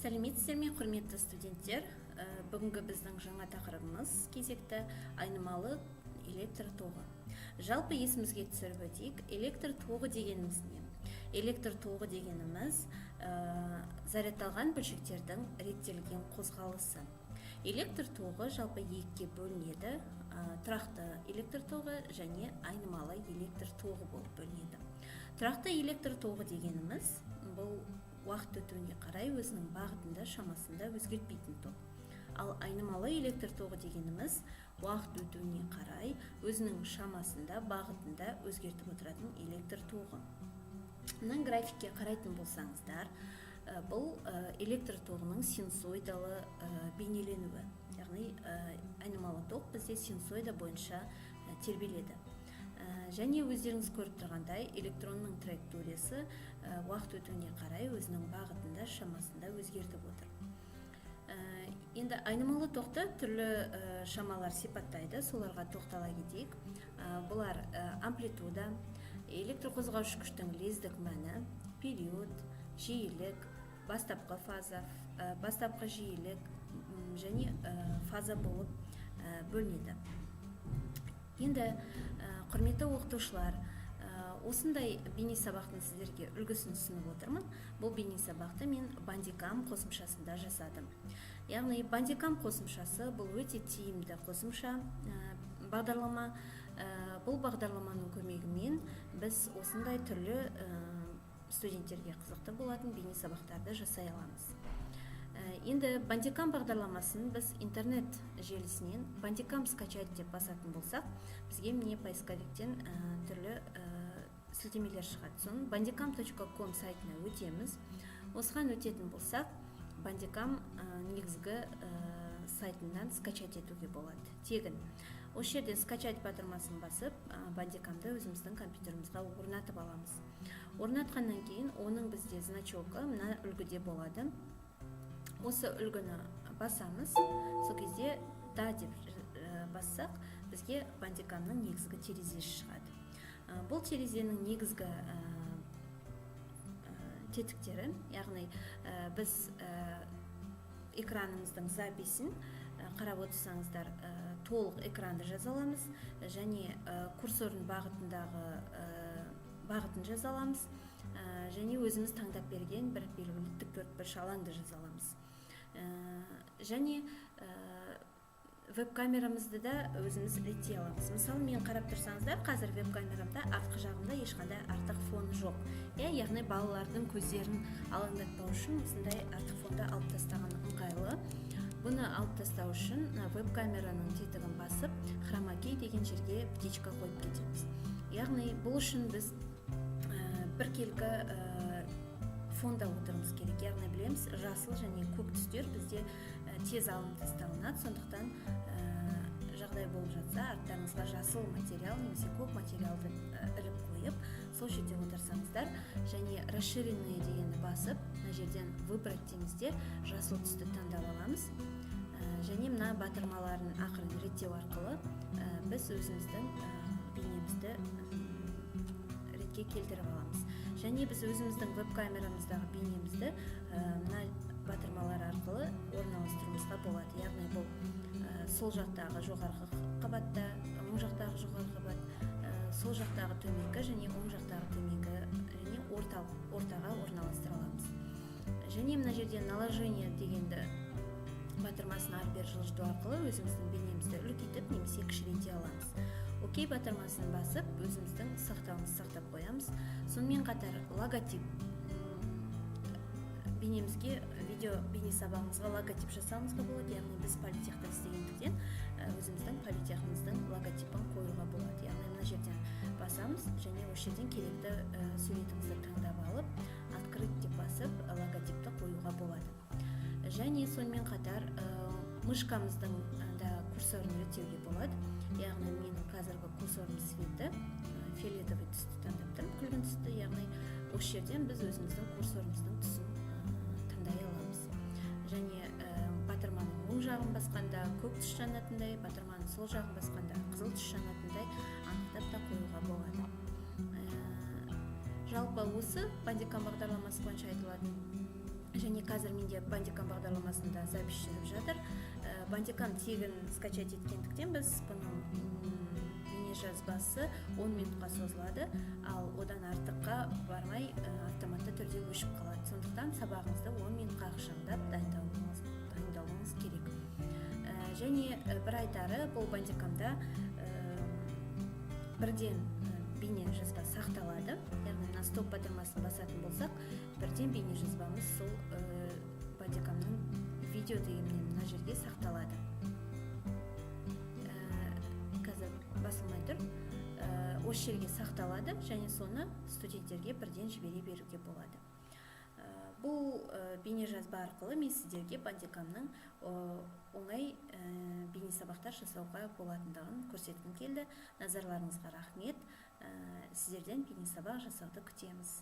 Сәлеметсіздер ме, құрметті студенттер! Бүгінгі біздің жаңа тақырыбымыз кезекті айнымалы электр тоғы. Жалпы, есімізге түсіріп өтейік, электр тоғы дегеніміз не? Электр тоғы дегеніміз зарядталған бөлшектердің реттелген қозғалысы. Электр тоғы жалпы екіге бөлінеді: тұрақты электр тоғы және айнымалы электр тоғы болып бөлінеді. Тұрақты электр тоғы дегеніміз бұл уақыт өтуіне қарай өзінің бағытында, шамасында өзгертпейтін ток. Ал айнымалы электр тоғы дегеніміз уақыт өтуіне қарай өзінің шамасында, бағытында өзгертіп отыратын электр тоғы. Мына графикке қарайтын болсаңыздар, бұл электр тоғының синусоидалы бейнеленуі, яғни айнымалы ток бізде синусоида бойынша тербеледі. Және өздеріңіз көріп тұрғандай, электронның траекториясы уақыт өтуіне қарай өзінің бағытында, шамасында өзгертіп отыр. Енді айнымалы тоқты түрлі шамалар сипаттайды, соларға тоқтала кетейік. Бұлар амплитуда, электр қозғаушы күштің лездік мәні, период, жиілік, бастапқы фаза, бастапқы жиілік және фаза болып бөлінеді. Енді, құрметті оқытушылар, осындай бейне сабақтың сіздерге үлгісін ұсынып отырмын. Бұл бейне сабақты мен Бандикам қосымшасында жасадым. Яғни Бандикам қосымшасы бұл өте тиімді қосымша, бағдарлама. Бұл бағдарламаның көмегімен біз осындай түрлі студенттерге қызықты болатын бейне сабақтарды жасай аламыз. Енді Бандикам бағдарламасын біз интернет желісінен «Бандикам скачать» деп басатын болсақ, бізге, міне, поисковиктен түрлі сілтемелер шығады. Соның bandicam.com сайтына өтеміз. Осыған өтетін болсақ, Бандикам негізгі сайтынан скачать етуге болады тегін. Осы жерде «Скачать» батырмасын басып, Бандикамды өзіміздің компьютерімізге орнатып аламыз. Орнатқаннан кейін оның бізде значогы мына үлгіде болады. Осы үлгіні басамыз. Сол кезде «Да» деп бассақ, бізге Бандикамның негізгі терезесі шығады. Бұл терезенің негізгі тетіктері, яғни біз экранымыздың записін қарап отырсаңыздар, толық экранды жаза аламыз және курсордың бағытындағы бағытын жаза аламыз және өзіміз таңдап берген бір белгілі тік төртбұрыш алаңды жаза аламыз. Және веб камерамызды да өзіміз реттей аламыз. Мысалы, мен қарап тұрсаңыздар, қазір веб камерамда артқы жағымда ешқандай артық фон жоқ, иә. Яғни балалардың көздерін алаңдатпау үшін осындай артық фонды алып тастаған ыңғайлы. Бұны алып тастау үшін мына веб камераның тетігін басып, «Хромакей» деген жерге птичка қойып кетеміз. Яғни бұл үшін біз біркелкі фонда отыруымыз керек. Яғни білеміз, жасыл және көк түстер бізде тез алынып тасталынады. Сондықтан жағдай болып жатса, арттарыңызға жасыл материал немесе көк материалды іліп қойып, сол жерде отырсаңыздар және «Расширенные» дегенді басып, мына жерден «Выбрать» дейміз де, жасыл түсті таңдап аламыз. Және мына батырмаларын ақырын реттеу арқылы біз өзіміздің бейнемізді ретке келтіріп аламыз. Және біз өзіміздің веб камерамыздағы бейнемізді мына батырмалар арқылы орналастыруымызға болады. Яғни бұл сол жақтағы жоғарғы қабатта, оң жақтағы жоғарғы қабат, сол жақтағы төменгі және оң жақтағы төменгі және орталық, ортаға орналастыра аламыз. Және мына жерде «Наложение» дегенді батырмасын ары бері жылжыту арқылы өзіміздің бейнемізді үлкейтіп немесе кішірейте аламыз. «Окей» батырмасын басып, өзіміздің сақтауымызды сақтап қоямыз. Сонымен қатар логотип, бейнемізге, видео бейне сабағымызға логотип жасауымызға болады. Яғни біз политехта істегендіктен, өзіміздің политехіміздің логотипін қоюға болады. Яғни мына жерден басамыз және осы жерден керекті суретіңізді таңдап алып, «Открыть» деп басып, логотипті қоюға болады. Және сонымен қатар мышкамыздың да курсорын реттеуге болады. Яғни менің қазіргі курсорым цветі фиолетовый түсті таңдап тұрмын, күлгін түсті. Яғни осы жерден біз өзіміздің курсорымыздың түсін таңдай аламыз. Және батырманың оң жағын басқанда көк түс жанатындай, батырманың сол жағын басқанда қызыл түс жанатындай анықтап та қоюға болады. Жалпы осы Бандикам бағдарламасы бойынша айтылатын Және қазір менде Бандикам бағдарламасында запись жүріп жатыр. Бандикам тегін скачать еткендіктен, біз бұның бейнежазбасы 10 минутқа созылады, ал одан артыққа бармай, автоматты түрде өшіп қалады. Сондықтан сабағыңызды 10 минутқа ықшамдап дайындауыңыз керек. Және бір айтары, бұл Бандикамда бірден бейне жазба сақталады, яғни мына стоп батырмасын басатын болсақ, бірден бейне жазбамыз сол Бандикамның видео дегеннен мына жерге сақталады. Қазір басылмай тұр. Осы жерге сақталады және соны студенттерге бірден жібере беруге болады. Бұл бейнежазба арқылы мен сіздерге Бандикамның оңай бейне сабақтар жасауға болатындығын көрсеткім келді. Назарларыңызға рахмет. Сіздерден бейне сабақ жасауды күтеміз.